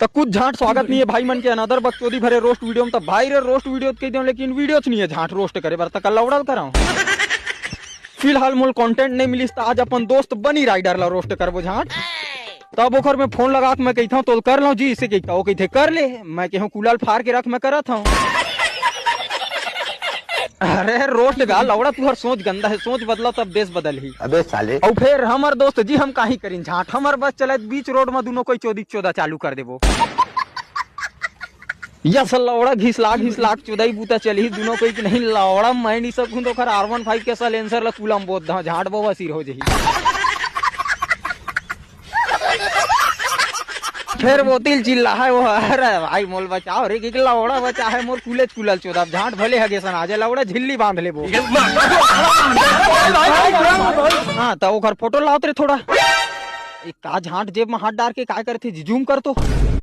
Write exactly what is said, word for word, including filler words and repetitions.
त कुछ झांट स्वागत नहीं है भाई मन के अनदर बकचोदी भरे रोस्ट वीडियो में। त भाई रे रोस्ट वीडियो कह दो, लेकिन वीडियो नहीं है झांट रोस्ट करे बर, त का लौड़ा ल कराओ। फिलहाल मोल कंटेंट नहीं मिलिस, त आज अपन दोस्त बनी राइडर ला रोस्ट करबो झांट। तब ओकर मैं फोन लगा के मैं कहता हूँ, "तोल कर लो जी," इसे कहता, वो कहते, "कर ले।" मैं कहूँ, "कुलल फार के रख, मैं करत हूँ।" अरे रोस्ट गा लौड़ा, तुहर सोच गंदा है, सोच बदला तब देश बदल ही। अबे साले। और फिर हमर दोस्त जी हम काही करिन झांट, हमर बस चलत बीच रोड में दोनों कोई चोदी चोदा चालू कर देबो। यस लौड़ा घिसला घिसला के चोदाई बूता चलही दोनों कोई के नहीं लौड़ा, मैं नहीं सकूं तो खर आर वन फाइव के साइलेंसर ला कूला म बोत दा झांट बोवा सिर हो जही। फिर वो तिल चिल्ला है वो, "अरे भाई मोल बचाओ रे, कि लौड़ा बचा है मोर कुलेच कुलल चोदा, झांट भले हगे सना जे लौड़ा झिल्ली बांध लेबो।" हाँ, त ओकर फोटो लाओ रे थोड़ा। ए, का झांट जेब में हाथ डार के काय करथे जी? जूम कर तो।